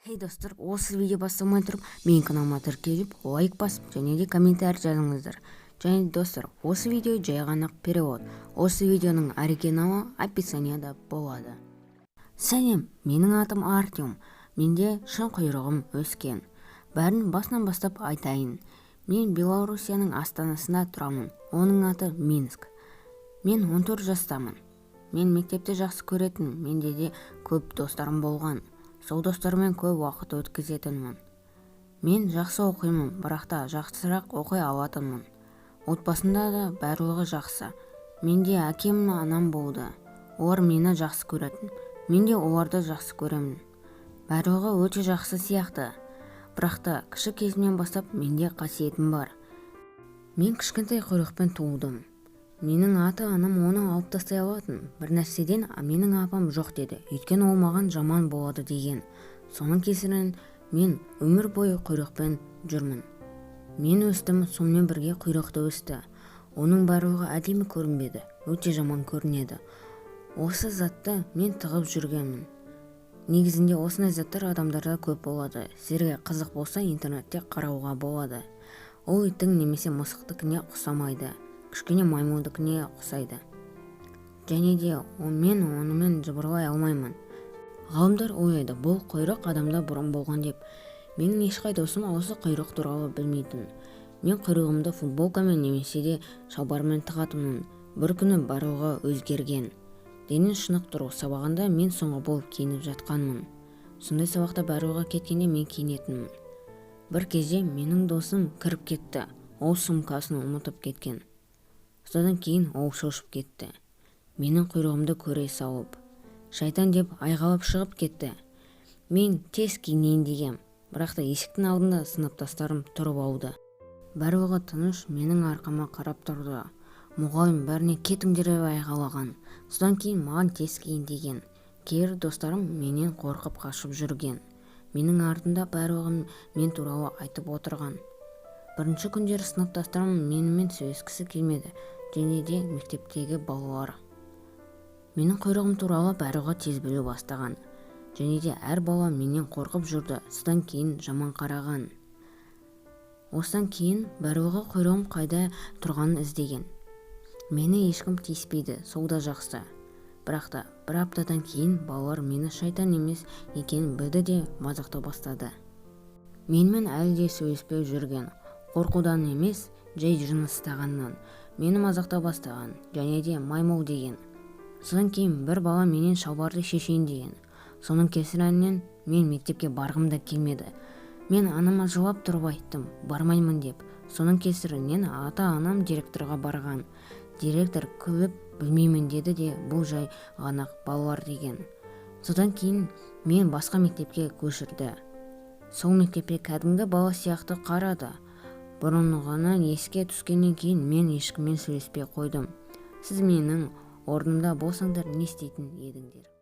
Хей, достар, осы видео басталмай тұрып, менің каналыма тіркеліп, лайк басып және де комментарий жазыңыздар. Және, достар, осы видео жай ғана перевод. Осы видеоның оригиналы описанияда болады. Сәлем, менің атым Артем. Менде шын құйрығым өскен. Бәрін басынан бастап айтайын. Мен Белоруссияның астанасында тұрамын. Оның аты Минск. Мен 14 жастамын. Мен мектепті жақсы көретін. Менде де көп достарым болған. Сол достарыммен көп уақыт өткізетінмін. Мен жақсы оқимын, бірақ та жақсырақ оқи алатынмын. Отбасымда да барлығы жақсы. Менде әкем мен анам болды. Олар мені жақсы көретін, мен де оларды жақсы көремін. Барлығы өте жақсы сияқты. Бірақ та кіші кезімнен бастап менде қасиетім бар. Мен кішкентай құйрықпен туылдым. Менің ата-анам оны алып тастай алатын бір нәрседен. Менің апам жоқ деді, өйткені ол маған жаман болады деген. Соның кесірінен мен өмір бойы құйрықпен жүрмін. Мен өстім, сонымен бірге құйрық та өсті. Оның барлығы әдемі көрінбеді, өте жаман көрінеді. Осы затты мен тығып жүргенмін. Негізінде осындай заттар адамдарда көп болады. Сіздерге қызық болса, интернетте қарауға болады. Ол иттің немесе мысықтікіне ұқсамайды, кішкене маймылдікіне ұқсайды. Және де мен онымен жыбырлай алмаймын. Ғалымдар ойлайды, бұл құйрық адамда бұрын болған деп. Менің ешқай досым осы құйрық туралы білмейтін. Мен құйрығымды футболкамен немесе де шалбармен тығатынмын. Бір күні барлығы өзгерген. Дене шынықтыру сабағында мен соңғы болып киініп жатқанмын. Сондай сабақта барлығы кеткенде мен киінетінмін. Бір кезде менің досым кіріп кетті. Ол сумкасын ұмытып кеткен. Содан кейін ол шошып кетті. Менің құйрығымды көре салып, «Шайтан!» деп айғайлап шығып кетті. Мен тез киінейін дегем, бірақ та есіктің алдында сыныптастарым тұрып алды. Барлығы тыныш менің арқама қарап тұрды. Мұғалім бәріне «Кетіңдер!» деп айғайлаған. Содан кейін маған тез киін деген. Кейбір достарым менен қорқып қашып жүрген. Менің артымда барлығы мен туралы айтып отырған. Бірінші күндері сыныптастарым менімен сөйлескісі келмеді. Және де мектептегі балалар менің құйрығым туралы барлығы тез біле бастаған. Және де әр бала менен қорқып жүрді. Содан кейін жаман қараған. Осыдан кейін барлығы құйрығым қайда тұрғанын іздеген. Мені ешкім тиіспейді, сол да жақсы. Бірақ та бір аптадан кейін балалар мені шайтан емес екенін білді де, мазақтай бастады. Менімен әлі де сөйлеспей жүрген. Қорқудан емес, жай жыныстағаннан мені мазақтай бастаған және де маймыл деген. Содан кейін бір бала менен шалбарды шешейін деген. Соның кесірінен мен мектепке барғым да келмеді. Мен анама жылап тұрып айттым бармаймын деп. Соның кесірінен ата-анам директорға барған. Директор күліп, «Білмеймін» деді де, «Бұл жай ғана балалар» деген. Содан кейін мен басқа мектепке көшірді. Сол мектепте кәдімгі бала сияқты қарады. Бұрынғыны еске түскеннен кейін мен ешкіммен сөйлеспей қойдым. Сіз менің орнымда болсаңдар, не істейтін едіңдер?